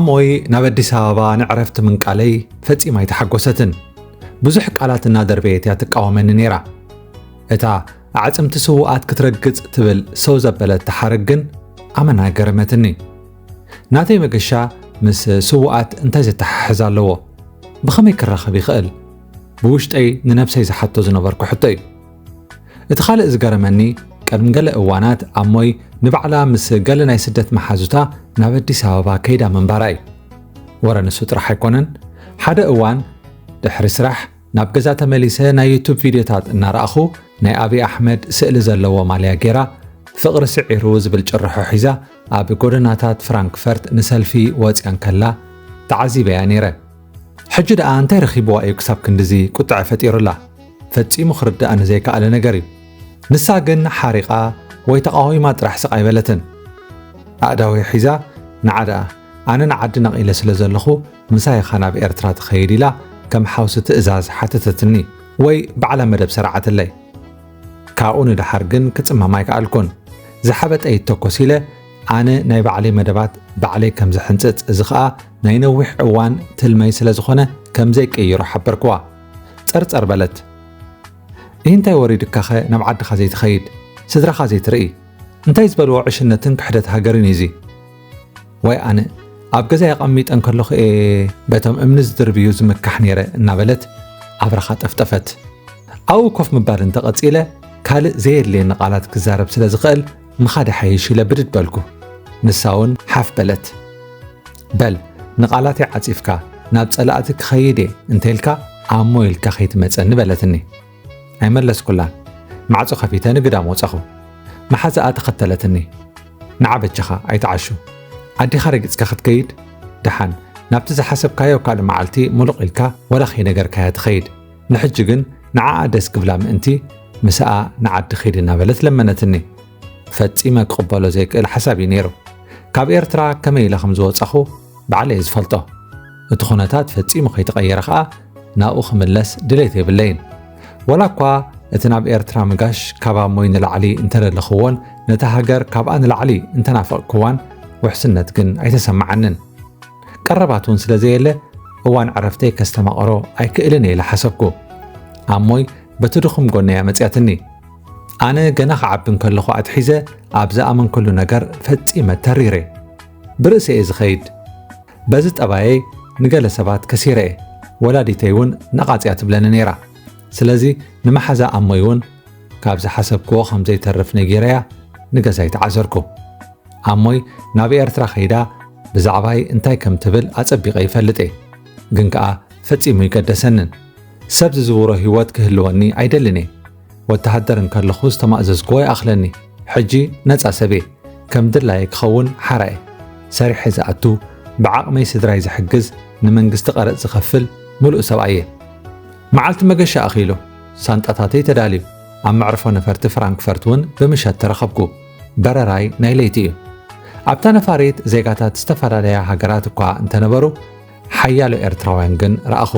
ኣሞይ ናብ ኣዲስ ኣበባ ንዕረፍቲ ምንቃለይ ፈጺማ ኣይተሓጎሰትን። ብዙሕ ቃላት እናደርበየት እያ ትቃወመኒ ነይራ። እታ ኣዕጽምቲ ስዉኣት ክትረግጽ ትብል ሰው ዘበለት ሓረግ ግን ኣመና ገረመትኒ። ናተይ መገሻ ምስ ስዉኣት እንታይ ዘተሓሕዝ ኣለዎ? ብኸመይ ክራኸብ ይኽእል? ብውሽጠይ ንነብሰይ ዝሓቶ ዝነበርኩ ሕቶ እዩ። እቲ ካልእ ዝገረመኒ፣ ቅድሚ ገለ እዋናት ኣሞይ ንባዕላ ምስ ገለ ናይ ስደት መሓዙታ ናብ ኣዲስ ኣበባ ከይዳ ምንባራ እዩ። ወረ ንሱ ጥራሕ ኣይኮነን። ሓደ እዋን ድሕሪ ስራሕ ናብ ገዛ ተመሊሰ ናይ ዩቱብ ቪድዮታት እናረኣኹ፣ ናይ ኣብይ ኣሕመድ ስእሊ ዘለዎ ማልያ ጌራ፣ ፍቕሪ ስዒሩ ዝብል ጭርሖ ሒዛ ኣብ ጎደናታት ፍራንክፈርት ንሰልፊ ወጽያ እንከላ ተዓዚበያ ነይረ። ሕጂ ደኣ እንታይ ረኺብዋ እዩ ክሳብ ክንድዚ ቁጥዐ ፈጢሩላ? ፈጺሙ ክርድኣኒ ዘይከኣለ ነገር እዩ። ንሳ ግን ሓሪቓ ወይ ተቓዊማ ጥራሕ ስቕ ኣይበለትን። ኣእዳወይ ሒዛ፣ ንዓ ደኣ፣ ኣነ ንዓዲ ነቒለ ስለ ዘለኹ፣ ምሳይ ኢኻ ናብ ኤርትራ ትኸይድ ኢላ ከም ሓውሲ ትእዛዝ ሓተተትኒ፣ ወይ ባዕላ መደብ ሰርዓትለይ። ካብኡ ንደሓር ግን ክጽመም ኣይከኣልኩን። ዝሓበጠ ይተኮስ ኢለ፣ ኣነ ናይ ባዕለይ መደባት ባዕለይ ከም ዝሕንጽጽ፣ እዚ ኸኣ ናይ ነዊሕ እዋን ትልመይ ስለ ዝኾነ ከም ዘይቅይሮ ሓበርክዋ። ጸርጸር በለት። "ይህ እንታይ ወሪድካኸ ናብ ዓድኻ ዘይትኸይድ? ስድራኻ ዘይትርኢ? እንታይ ዝበልዎ ዕሽነትን ክሕደት ሃገርን እዩ እዚ?" ወይ ኣነ፣ "ኣብ ገዛይ ኣቐሚጠ እንከለኹ እየ በቶም እምኒ ዝድርብዩ ዝምካሕ ነይረ" እናበለት ኣብራኻ ጠፍጠፈት። ኣብኡ ኮፍ ምባል እንተቐጺለ፣ ካልእ ዘየድልየኒ ቃላት ክዛረብ ስለ ዝኽእል፣ ምኻድ ይሓይሽ ኢለ ብድድ በልኩ። ንሳ እውን ሓፍ በለት። "በል፣ ንቓላተይ ዓጺፍካ፣ ናብ ጸላእቲ ክኸይድ እየ እንተኢልካ፣ ኣሞ ኢልካ ከይትመጸኒ" በለትኒ። ኣይመለስኩላን። ማዕጾ ከፊተ ንግዳም ወጸኹ። መሓዛኣ ተኸተለትኒ። "ንዓ በጃኻ ኣይትዓሹ። ኣዴኻ ረጊጽካ ክትከይድ? ደሓን፣ ናብቲ ዝሓሰብካዮ ካልእ መዓልቲ ሙሉቕ ኢልካ ወላ ከይነገርካያ ትኸይድ። ንሕጂ ግን ንዓኣ ደስ ክብላ ምእንቲ፣ ምስኣ ንዓዲ ኺድ" እናበለት ለመነትኒ። ፈጺመ ክቕበሎ ዘይክእል ሓሳብ እዩ ነይሩ። ካብ ኤርትራ ከመይ ኢለ ከም ዝወጻኹ ባዕለይ እየ ዝፈልጦ። እቲ ኩነታት ፈጺሙ ከይተቐየረ ኸኣ ናብኡ ክምለስ ድሌት የብለይን። ወላ እኳ እቲ ናብ ኤርትራ ምጋሽ ካብ ኣሞይ ንላዕሊ እንተደለኽዎን ነታ ሃገር ካብኣ ንላዕሊ እንተናፈቕክዋን፣ ውሕስነት ግን ኣይተሰምዓንን። ቀረባት እውን ስለ ዘየለ፣ እዋን ዕረፍተይ ከስተማቕሮ ኣይክእልን እየ ኢለ ሓሰብኩ። ኣሞይ በቲ ድኹም ጎነይ ኣመጽያትኒ። ኣነ ገና ክዓቢ እንከለኹ ኣትሒዘ ኣብ ዝኣመንኩሉ ነገር ፈጺመ ተሪረ። ብርእሰ እየ ዝኸይድ። በዚ ጠባየይ ንገለ ሰባት ከሲረ እየ። ወላዲተይ እውን ነቓጽያ ትብለኒ ነይራ። ስለዚ ንመሓዛ ኣሞይ እውን ካብ ዝሓሰብክዎ ከም ዘይተርፍ ነጊረያ ንገዛይ ተዓዘርኩ። ኣሞይ ናብ ኤርትራ ከይዳ ብዛዕባይ እንታይ ከም ትብል ኣጸቢቐ ይፈልጥ እየ። ግን ከኣ ፈጺሙ ይገደሰንን። ሰብ ዝዝውሮ ህይወት ክህልወኒ ኣይደልን እየ። ወተሃደር እንከለኹ ዝተማእዘዝክዎ ይኣኽለኒ። ሕጂ ነጻ ሰብ እየ። ከም ድላየ ክኸውን ሓራ እየ። ሰሪሐ ዝኣቱ፣ ብዓቕመይ ስድራይ ዝሕግዝ፣ ንመንግስቲ ቀረጽ ዝኸፍል ምሉእ ሰብኣይ እየ። መዓልቲ መገሻ ኣኺሉ፣ ሳንጣታተይ ተዳልዩ፣ ኣብ መዕርፎ ነፈርቲ ፍራንክፈርት እውን ብምሸት ተረኸብኩ። በረራይ ናይ ለይቲ እዩ። ኣብታ ነፋሪት ዜጋታት ዝተፈላለያ ሃገራት እኳ እንተነበሩ፣ ሓያሎ ኤርትራውያን ግን ረኣኹ።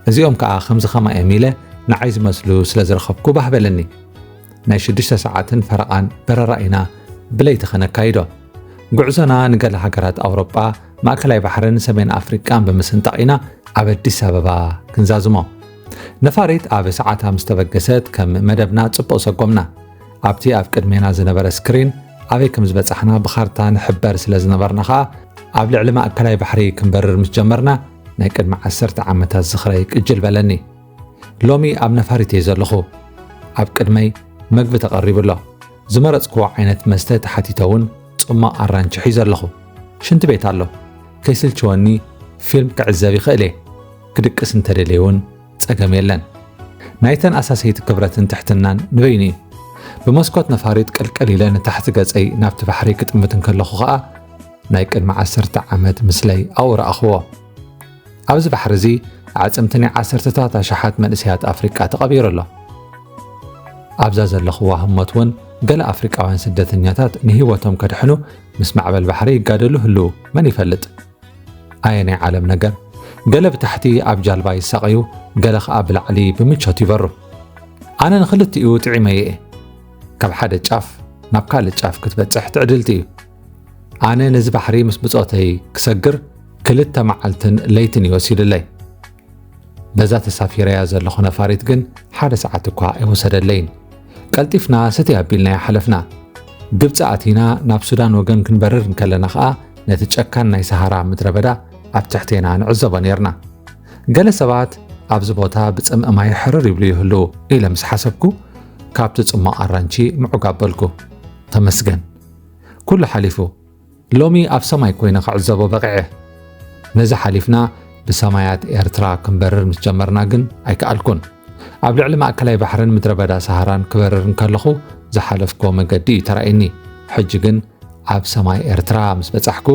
እዚኦም ከኣ ከምዚ ኸማይ እዮም ኢለ ንዓይ ዝመስሉ ስለ ዝረኸብኩ ባህ በለኒ። ናይ ሽዱሽተ ሰዓትን ፈረቓን በረራ ኢና ብለይቲ ኸነካይዶ። ጉዕዞና ንገለ ሃገራት ኣውሮጳ፣ ማእከላይ ባሕርን ሰሜን ኣፍሪቃን ብምስንጣቕ ኢና ኣብ ኣዲስ ኣበባ ክንዛዝሞ። ነፋሪት ኣብ ሰዓታ ምስ ተበገሰት ከም መደብና ጽቡቕ ሰጎምና። ኣብቲ ኣብ ቅድሜና ዝነበረ ስክሪን ኣበይ ከም ዝበጻሕና ብኻርታ ንሕበር ስለ ዝነበርና ኸኣ ኣብ ልዕሊ ማእከላይ ባሕሪ ክንበርር ምስ ጀመርና ናይ ቅድሚ ዓሰርተ ዓመታት ዝኽረይ ቅጅል በለኒ። ሎሚ ኣብ ነፋሪት እየ ዘለኹ። ኣብ ቅድመይ መግቢ ተቐሪቡ ኣሎ። ዝመረጽክዎ ዓይነት መስተ ተሓቲተ እውን ጽማቕ ኣራንቺ ሒዘ ኣለኹ። ሽንቲ ቤት ኣሎ። ከይስልችወኒ ፊልም ክዕዘብ ይኽእል እየ። ክድቅስ እንተደልየ እውን ጸገም የለን። ናይተን ኣሳሰይቲ ክብረትን ትሕትናን ንበይኑ እዩ። ብመስኮት ነፋሪት ቅልቅል ኢለ ንታሕቲ ገጸይ ናብቲ ባሕሪ ክጥምት እንከለኹ ኸኣ ናይ ቅድሚ ዓሰርተ ዓመት ምስለይ ኣብኡ ረኣኽዎ። ኣብዚ ባሕሪ እዚ ኣዕጽምቲ ናይ ዓሰርተታት ኣሽሓት መንእሰያት ኣፍሪቃ ተቐቢሩ ኣሎ። ኣብዛ ዘለኽዋ ህሞት እውን ገለ ኣፍሪቃውያን ስደተኛታት ንህይወቶም ከድሕኑ ምስ ማዕበል ባሕሪ ይጋደሉ ህልው መን ይፈልጥ? ኣየ ናይ ዓለም ነገር! ገለ ብታሕቲ ኣብ ጃልባ ይሳቐዩ፣ ገለ ኸኣ ብላዕሊ ብምቾት ይበሩ። ኣነ ንኽልቲኡ ጥዒመዮ እየ። ካብ ሓደ ጫፍ ናብ ካልእ ጫፍ ክትበጽሕ ትዕድልቲ እዩ። ኣነ ነዚ ባሕሪ ምስ ብጾተይ ክሰግር ክልተ መዓልትን ለይትን እዩ ወሲድለይ። በዛ ተሳፊረያ ዘለኹ ነፋሪት ግን ሓደ ሰዓት እኳ ኣይወሰደለይን። ቀልጢፍና ሰተይ ኣቢልናዮ ሓለፍና። ግብጺ ኣቲና ናብ ሱዳን ወገን ክንበርር እንከለና ኸኣ ነቲ ጨካን ናይ ሰሃራ ምድረ በዳ ኣብ ትሕቴና ንዕዘቦ ኔርና። ገለ ሰባት ኣብዚ ቦታ ብጽምኢ ማይ ሕርር ይብሉ ይህልዉ ኢለ ምስ ሓሰብኩ ካብቲ ጽማቕ ኣራንቺ ምዑግ ኣበልኩ። ተመስገን። ኩሉ ሓሊፉ። ሎሚ ኣብ ሰማይ ኮይነ ክዕዘቦ በቒዐ። ነዚ ሓሊፍና ብሰማያት ኤርትራ ክንበርር ምስ ጀመርና ግን ኣይከኣልኩን። ኣብ ልዕሊ ማእከላይ ባሕርን ምድረ በዳ ሰሃራን ክበርር እንከለኹ ዝሓለፍኩዎ መገዲ እዩ ተራእየኒ። ሕጂ ግን ኣብ ሰማይ ኤርትራ ምስ በጻሕኩ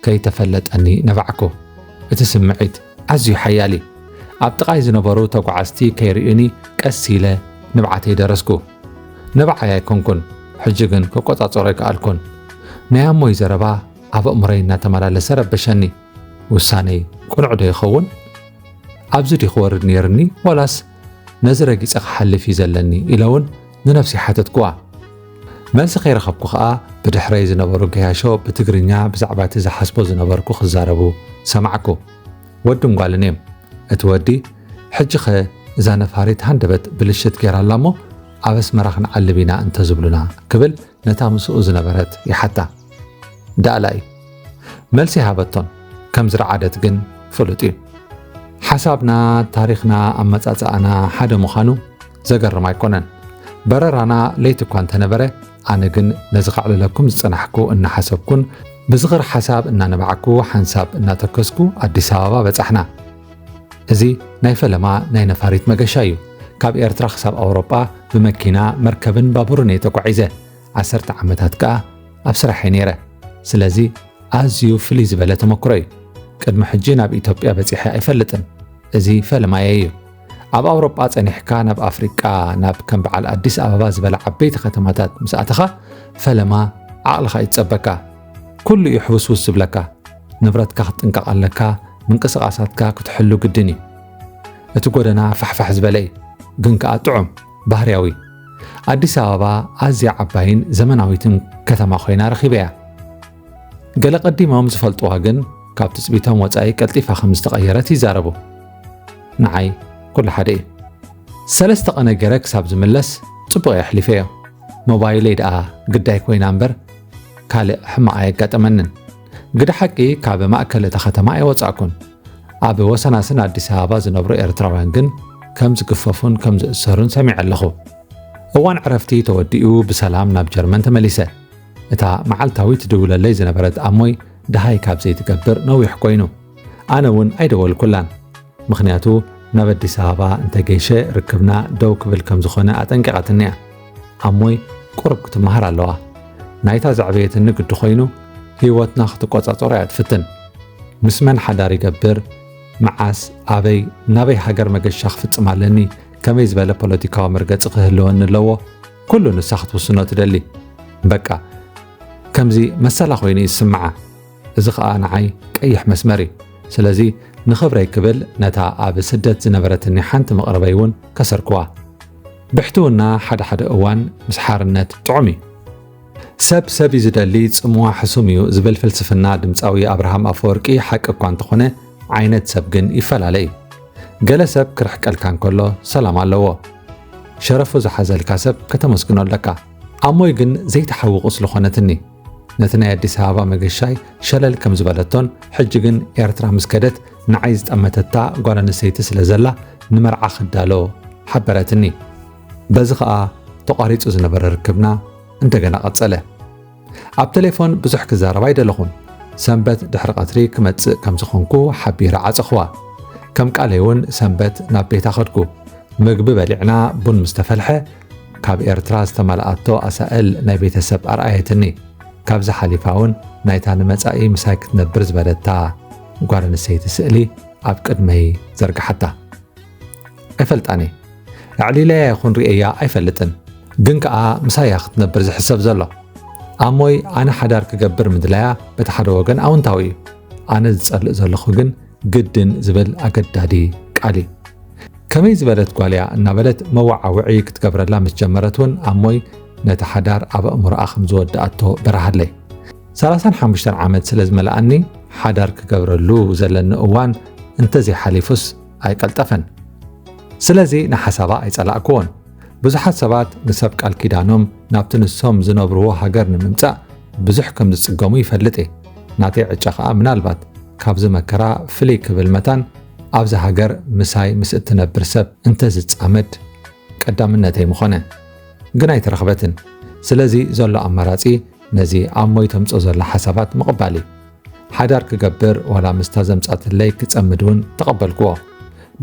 ከይተፈለጠኒ ነባዕኩ። እቲ ስምዒት ኣዝዩ ሓያል እዩ። ኣብ ጥቓይ ዝነበሩ ተጓዓዝቲ ከይርእዩኒ ቀስ ኢለ ንብዓተይ ደረስኩ። ንብዓይ ኣይኮንኩን፣ ሕጂ ግን ክቆጻጸሮ ኣይከኣልኩን። ናይ ኣሞይ ዘረባ ኣብ ኣእምሮይ እናተመላለሰ ረበሸኒ። ውሳነይ ቅኑዕ ዶ ይኸውን? ኣብዚ ድዩ ክወርድ ነይርኒ ዋላስ ነዚ ረጊጸ ክሓልፍ እዩ ዘለኒ ኢለ እውን ንነፍሲ ሓተትኩዋ። መልሲ ከይረኸብኩ ኸኣ ብድሕረይ ዝነበሩ ገያሾ ብትግርኛ ብዛዕባ እቲ ዝሓስቦ ዝነበርኩ ክዛረቡ ሰማዕኩ። ወድን ጓልን እዮም። እቲ ወዲ ሕጂ ኸ እዛ ነፋሪት ሃንደበት ብልሽት ገይራ ኣላ እሞ ኣብ ኣስመራ ክንዓልብ ኢና እንተዝብሉና ክብል ነታ ምስኡ ዝነበረት ይሓታ። ዳእላ እዩ። መልሲ ሃበቶን ከም ዝረዓደት ግን ፍሉጥ እዩ። ሓሳብና፣ ታሪኽና፣ ኣመጻጽኣና ሓደ ምዃኑ ዘገርም ኣይኮነን። በረራና ለይቲ እኳ እንተነበረ፣ ኣነ ግን ነዚ ከዕልለኩም ዝጸናሕኩ እናሓሰብኩን ብዝኽሪ ሓሳብ እናነባዕኩ ሓንሳብ እናተከዝኩ ኣዲስ ኣበባ በጻሕና። እዚ ናይ ፈለማ ናይ ነፋሪት መገሻ እዩ። ካብ ኤርትራ ክሳብ ኣውሮጳ ብመኪና፣ መርከብን ባቡርን እየ ተጓዒዘ። ዓሰርተ ዓመታት ከኣ ኣብ ስራሕ እየ ነይረ። ስለዚ ኣዝዩ ፍልይ ዝበለ ተመክሮ እዩ። ቅድሚ ሕጂ ናብ ኢትዮጵያ በጺሐ ኣይፈልጥን። እዚ ፈለማየ እዩ። ኣብ ኣውሮጳ ጸኒሕካ ናብ ኣፍሪቃ፣ ናብ ከም በዓል ኣዲስ ኣበባ ዝበላ ዓበይቲ ከተማታት ምስ ኣተኻ፣ ፈለማ ዓቕልኻ እዩ ዝጸበካ። ኩሉ እዩ ሕውስውስ ዝብለካ። ንብረትካ ክትጥንቀቕ ኣለካ፣ ምንቅስቓሳትካ ክትሕሉ ግድን እዩ። እቲ ጎደና ፋሕፋሕ ዝበለ እዩ፣ ግን ከኣ ጥዑም፣ ባህርያዊ። ኣዲስ ኣበባ ኣዝያ ዓባይን ዘመናዊትን ከተማ ኮይና ረኺበያ። ገለ ቀዲሞም ዝፈልጥዋ ግን ካብ ትጽቢቶም ወጻኢ ቀልጢፋ ከም ዝተቐየረት ይዛረቡ። ንዓይ ኩሉ ሓደ እዩ። ሰለስተ ቀነ ገይረ ክሳብ ዝምለስ ጽቡቕ እየ ኣሕሊፈዮ። ሞባይለይ ደኣ ግዳይ ኮይና እምበር ካልእ ሕማቕ ኣየጋጠመንን። ግደ ሓቂ ካብ ማእከል እታ ከተማ ኣይወጻእኩን። ኣብ ወሰናስን ኣዲስ ኣበባ ዝነብሩ ኤርትራውያን ግን ከም ዝግፈፉን ከም ዝእሰሩን ሰሚዐ ኣለኹ። እዋን ዕረፍቲ ተወዲኡ ብሰላም ናብ ጀርመን ተመሊሰ። እታ መዓልታዊ ትድውለለይ ዝነበረት ኣሞይ ደሃይ ካብ ዘይትገብር ነዊሕ ኮይኑ። ኣነ እውን ኣይደወልኩላን። ምኽንያቱ ናብ ኣዲስ ኣበባ እንተገይሸ ርክብና ደው ክብል ከም ዝኾነ ኣጠንቂቓትኒ እያ። ኣሞይ ቁሩብ ክትመሃር ኣለዋ። ናይታ ዘዕበየትኒ ግዲ ኮይኑ ህይወትና ክትቆጻጸሮ እያ ትፍትን። ምስ መን ሓዳር ይገብር፣ መዓስ፣ ኣበይ፣ ናበይ ሃገር መገሻ ክፍጽም ኣለኒ፣ ከመይ ዝበለ ፖለቲካዊ መርገጺ ክህልወኒ ኣለዎ፣ ኩሉ ንሳ ክትውስኖ ትደሊ። በቃ ከምዚ መሰላ ኮይኑ እዩ ዝስምዓ። እዚ ኸኣ ንዓይ ቀይሕ መስመር እዩ። ስለዚ ንኽብረይ ክብል ነታ ኣብ ስደት ዝነበረትኒ ሓንቲ መቕረበይ እውን ከሰርክዋ። ብሕትውና ሓደ ሓደ እዋን ምስ ሓርነት ጥዑም እዩ። ሰብ ሰብ እዩ ዝደሊ፣ ጽምዋ ሕሱም እዩ ዝብል ፍልስፍና ድምጻዊ ኣብርሃም ኣፈወርቂ ሓቂ እኳ እንተኾነ ዓይነት ሰብ ግን ይፈላለ እዩ። ገለ ሰብ ክርሕቀልካ እንከሎ ሰላም ኣለዎ። ሸረፉ ዝሓዘልካ ሰብ ከተመስግኖ ኣለካ። ኣሞይ ግን ዘይትሓዊ ቁስሊ ኾነትኒ። ነቲ ናይ ኣዲስ ኣበባ መገሻይ ሸለል ከም ዝበለቶን ሕጂ ግን ኤርትራ ምስ ከደት ንዓይ ዝጠመተታ ጓል ኣንስተይቲ ስለ ዘላ ንመርዓ ክዳሎ ሓበረትኒ። በዚ ኸኣ ተቋሪጹ ዝነበረ ርክብና እንደገና ቀጸለ። ኣብ ቴሌፎን ብዙሕ ክዛረብ ኣይደለኹን። ሰንበት ድሕሪ ቀትሪ ክመጽእ ከም ዝኾንኩ ሓቢረ ዓጸኽዋ። ከም ቃለይ እውን ሰንበት ናብ ቤታ ኸድኩ። ምግቢ በሊዕና ቡን ምስ ተፈልሐ፣ ካብ ኤርትራ ዝተመልኣቶ ኣሳእል ናይ ቤተሰብ ኣርኣየትኒ። ካብዚ ሓሊፋ እውን ናይታ ንመጻኢ ምሳይ ክትነብር ዝበለታ ጓል ኣንስተይቲ ስእሊ ኣብ ቅድመይ ዘርግሓታ። ኣይፈልጣን እየ። ኣዕሊለያ ይኹን ርእየያ ኣይፈልጥን። ግን ከኣ ምሳያ ክትነብር ዝሕሰብ ዘሎ። ኣሞይ ኣነ ሓዳር ክገብር ምድላያ በቲ ሓደ ወገን ኣውንታዊ እዩ። ኣነ ዝጸልእ ዘለኹ ግን ግድን ዝብል ኣገዳዲ ቃል እዩ። ከመይ ዝበለት ጓል እያ እናበለት መወዓውዒ ክትገብረላ ምስ ጀመረት እውን ኣሞይ ነቲ ሓዳር ኣብ ኣእምሮኣ ከም ዝወደኣቶ በራሃለይ። ሰላሳን ሓሙሽተን ዓመት ስለ ዝመልኣኒ ሓዳር ክገብረሉ ዘለኒ እዋን እንተዘይሓሊፉስ ኣይቀልጠፈን። ስለዚ ንሓሳባ ኣይጸላእክዎን። ብዙሓት ሰባት ንሰብ ቃል ኪዳኖም ናብቲ ንሶም ዝነብርዎ ሃገር ንምምጻእ ብዙሕ ከም ዝጽገሙ ይፈልጥ እየ። ናተይ ዕጫ ኸኣ ምናልባት ካብዚ መከራ ፍልይ ክብል መታን ኣብዚ ሃገር ምሳይ ምስ እትነብር ሰብ እንተዝጻመድ ቀዳምነተይ ምኾነ። ግን ኣይተረኽበትን። ስለዚ ዘሎ ኣማራጺ ነዚ ኣሞይ ተምጽኦ ዘላ ሓሳባት ምቕባል እዩ። ሓዳር ክገብር ዋላ ምስታ ዘምጻትለይ ክጸምድ እውን ተቐበልክዎ።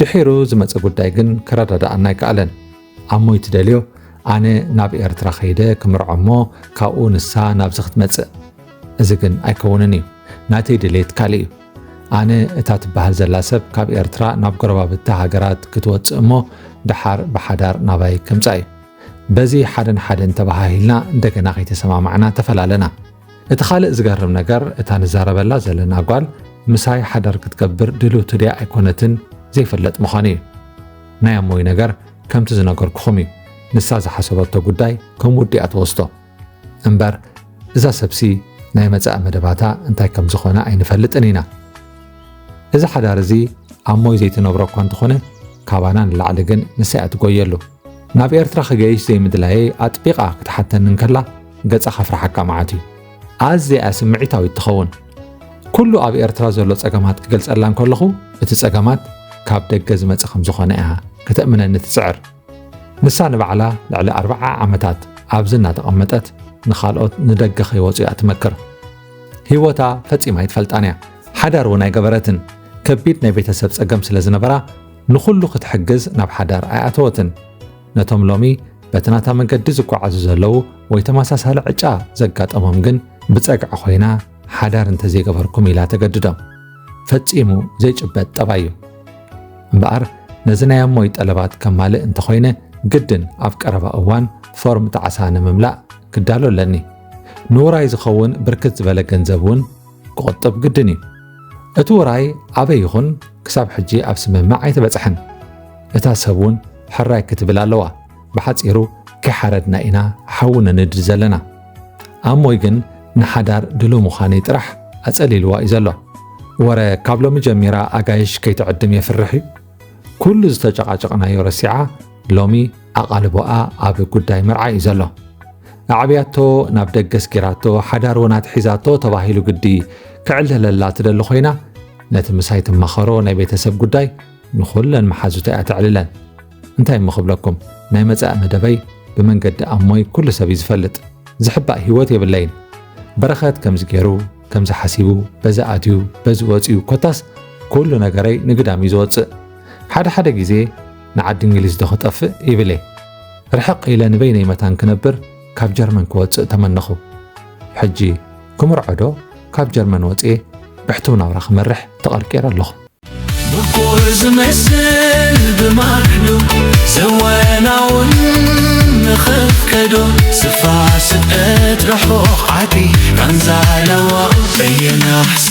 ድሒሩ ዝመጸ ጉዳይ ግን ክረዳድኣና ኣይከኣለን። ኣሞይ ትደልዮ ኣነ ናብ ኤርትራ ከይደ ክምርዖ እሞ ካብኡ ንሳ ናብዚ ክትመጽእ። እዚ ግን ኣይከውንን እዩ። ናተይ ድሌት ካልእ እዩ። ኣነ እታ ትበሃል ዘላ ሰብ ካብ ኤርትራ ናብ ጎረባብቲ ሃገራት ክትወጽእ እሞ ደሓር ብሓዳር ናባይ ከምጻ እዩ። በዚ ሓደን ሓደን ተባሃሂልና እንደገና ከይተሰማማዕና ተፈላለና። እቲ ካልእ ዝገርም ነገር እታ ንዛረበላ ዘለና ጓል ምሳይ ሓዳር ክትገብር ድልውቲ ድያ ኣይኮነትን ዘይፍለጥ ምዃኑ እዩ። ናይ ኣሞይ ነገር ከምቲ ዝነገርኩኹም እዩ። ንሳ ዝሓሰበቶ ጉዳይ ከም ውዲኣ ትወስዶ። እምበር እዛ ሰብሲ ናይ መጻኢ መደባታ እንታይ ከም ዝኾነ ኣይንፈልጥን ኢና። እዚ ሓዳር እዚ ኣሞይ ዘይትነብሮ እኳ እንተኾነ ካባና ንላዕሊ ግን ንሳ እያ ትጎየሉ። ናብ ኤርትራ ክገይሽ ዘይምድላየይ ኣጥቢቓ ክትሓተኒ እንከላ ገጻ ከፍርሓካ መዓት እዩ። ኣዝያ እያ ስምዒታዊት ትኸውን። ኩሉ ኣብ ኤርትራ ዘሎ ጸገማት ክገልጸላ እንከለኹ እቲ ጸገማት ካብ ደገ ዝመጸ ከም ዝኾነ እያ ከተእምነኒ ትጽዕር። ንሳ ንባዕላ ልዕሊ ኣርብዓ ዓመታት ኣብዚ እናተቐመጠት ንኻልኦት ንደገ ከይወጹ እያ ትመክር። ህይወታ ፈጺማ ኣይትፈልጣን እያ። ሓዳር እውን ኣይገበረትን። ከቢድ ናይ ቤተሰብ ጸገም ስለ ዝነበራ ንኹሉ ክትሕግዝ ናብ ሓዳር ኣይኣተወትን። ነቶም ሎሚ በቲ ናታ መንገዲ ዝጓዓዙ ዘለዉ ወይ ተመሳሳሊ ዕጫ ዘጋጠሞም ግን ብጸግዒ ኮይና ሓዳር እንተዘይገበርኩም ኢላ ተገድዶም። ፈጺሙ ዘይጭበጥ ጠባይ እዩ። እምበኣር ነዚ ናይ ኣሞይ ጠለባት ከማልእ እንተኾይነ ግድን ኣብ ቀረባ እዋን ፎርም ጣዕሳ ንምምላእ ክዳሎ ኣለኒ። ንውራይ ዝኸውን ብርክት ዝበለ ገንዘብ እውን ክቑጥብ ግድን እዩ። እቲ ውራይ ኣበይ ይኹን ክሳብ ሕጂ ኣብ ስምምዕ ኣይተበጽሐን። እታ ሰብ እውን ሕራይ ክትብል ኣለዋ። ብሓጺሩ ከይሓረድና ኢና ሓዊ ነንድድ ዘለና። ኣሞይ ግን ንሓዳር ድሉው ምዃነይ ጥራሕ ኣጸሊልዋ እዩ ዘሎ። ወረ ካብ ሎሚ ጀሚራ ኣጋይሽ ከይትዕድም የፍርሕ እዩ። ኩሉ ዝተጨቃጨቅናዮ ረሲዓ ሎሚ ኣቓልቦኣ ኣብ ጉዳይ መርዓ እዩ ዘሎ። ኣዕብያቶ ናብ ደገ ስጊራቶ ሓዳር እውን ኣትሒዛቶ ተባሂሉ ግዲ ክዕለለላ ትደሊ ኮይና ነቲ ምሳይ ትማኸሮ ናይ ቤተሰብ ጉዳይ ንኹለን መሓዙታ እያ ተዕልለን። እንታይ እሞ ክብለኩም፣ ናይ መጻኢ መደበይ ብመንገዲ ኣሞይ ኩሉ ሰብ እዩ ዝፈልጥ። ዝሕባእ ህይወት የብለይን። በረኸት ከምዚ ገይሩ፣ ከምዚ ሓሲቡ፣ በዚ ኣትዩ፣ በዚ ወጺኡ፣ ኮታስ ኩሉ ነገረይ ንግዳም እዩ ዝወጽእ። ሓደ ሓደ ግዜ ንዓዲ እንግሊዝ ዶ ክጠፍእ ይብል እየ። ርሕቕ ኢለ ንበይነይ መታን ክነብር ካብ ጀርመን ክወጽእ ተመነኹ። ሕጂ ክምርዖ ዶ ካብ ጀርመን ወጽኤ ብሕቱው ናብራ ክመርሕ ተቐርቂረ ኣለኹ። ምቁር ዝመስል ብማሕሉ ዘወናውን ንኽፍቀዶ ስፋ ስጠት ርሑቕ ዓዲ ቃንዛ ለዋ በየናሕሲ